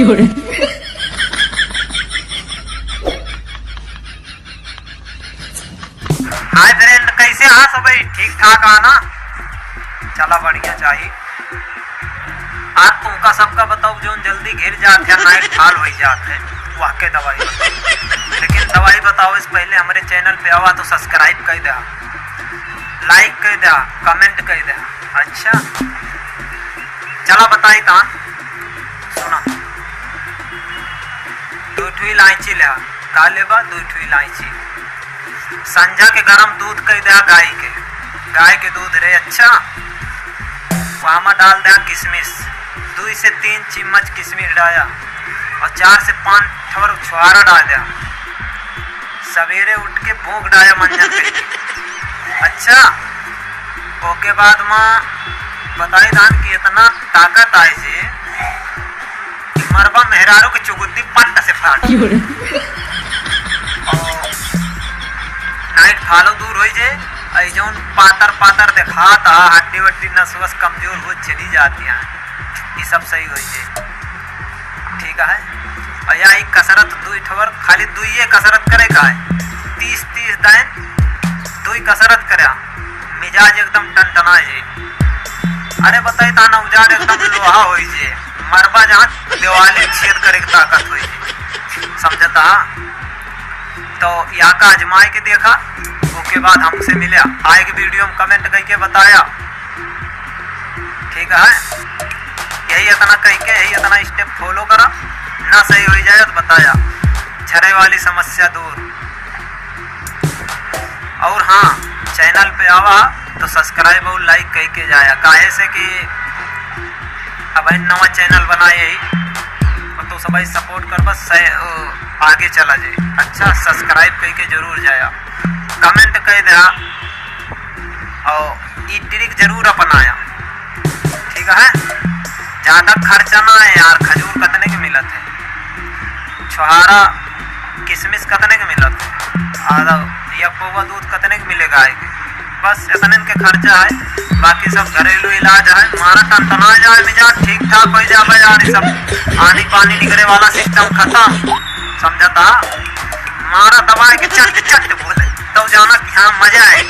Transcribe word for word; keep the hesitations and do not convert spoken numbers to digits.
हाय फ्रेंड, कैसे हाँ सब? ठीक ठाक हाँ ना? चला, बढ़िया चाही। आज तुमका सबका बताओ, जौन जल्दी घिर जात है, नाइट फॉल होइ जात है, वह के दवाई बताओ। लेकिन दवाई बताओ, इस पहले हमरे चैनल पे आवा तो सब्सक्राइब कइ द्या, लाइक कइ द्या, कमेंट कइ द्या। अच्छा, चला बताई ता, सुना। दुइ ठो इलायची ल्या। का लेबा? दुइ ठो इलायची। संझा के गरम दूध कइ द्या गाय के, गाय के दूध रे। अच्छा, वहाँ में डाल द्या किशमिश, दुइ से तीन चिम्मच किशमिश डाया और चार से पाँच ठोर छुहारा डाल द्या। सवेरे उठ के भूख डाया मंजन पे। अच्छा, ओके बाद में बताई दान कि इतना ताकत आए जे मरबा मेहरारू के चुगुद्दी पट्ट से फाट। और नाइट फॉलो दूर होइ जे, आई जौन पातर पातर देखात हा, हड्डी वड्डी नस वस कमजोर हो चली जाती है, ये सब सही होइ जे। ठीक है, और या एक कसरत दुई ठवर, खाली दुइये कसरत करे का है, तीस तीस दाइन दुई कसरत करे, मिजाज एकदम टनटना जे। अरे बताई ता ना, उजाड़ एकदम लोहा होइ जे, मरबा जहाँ दिवाली छेद करे के ताकत होइ जे, समझता? तो या का आजमाए के देखा, ओके बाद हमसे मिल्या, आए के वीडियो में कमेंट करके बताया। ठीक है, यही इतना कह के, यही इतना स्टेप फॉलो करा, ना सही होइ जाए तो बताया, झरे वाली समस्या दूर। और हाँ, चैनल पे आवा तो सब्सक्राइब और लाइक कह के जाया, काहे से कि अब नवा चैनल बनाए ही, और तो सबाई सपोर्ट कर बस, आगे चला जाए। अच्छा, सब्सक्राइब कह के जरूर जाया, कमेंट कह द्या। और ई ट्रिक जरूर अपनाया, ठीक है? ज्यादा खर्चा ना है यार, खजूर कतने के मिलत है, छोहारा किशमिश कतने के मिलत है, और एक पौवा दूध कतने के मिलेगा आए के? बस इतने के खर्चा है, बाकी सब घरेलू इलाज है। मारा टनटना जाए, मिजाज ठीक ठाक होइ जाबे यार, ई सब आनी पानी निकले वाला सिस्टम खत्म, समझता? मारा दबाए के चट चट बोले, तब जाना कि हाँ, मजा आए।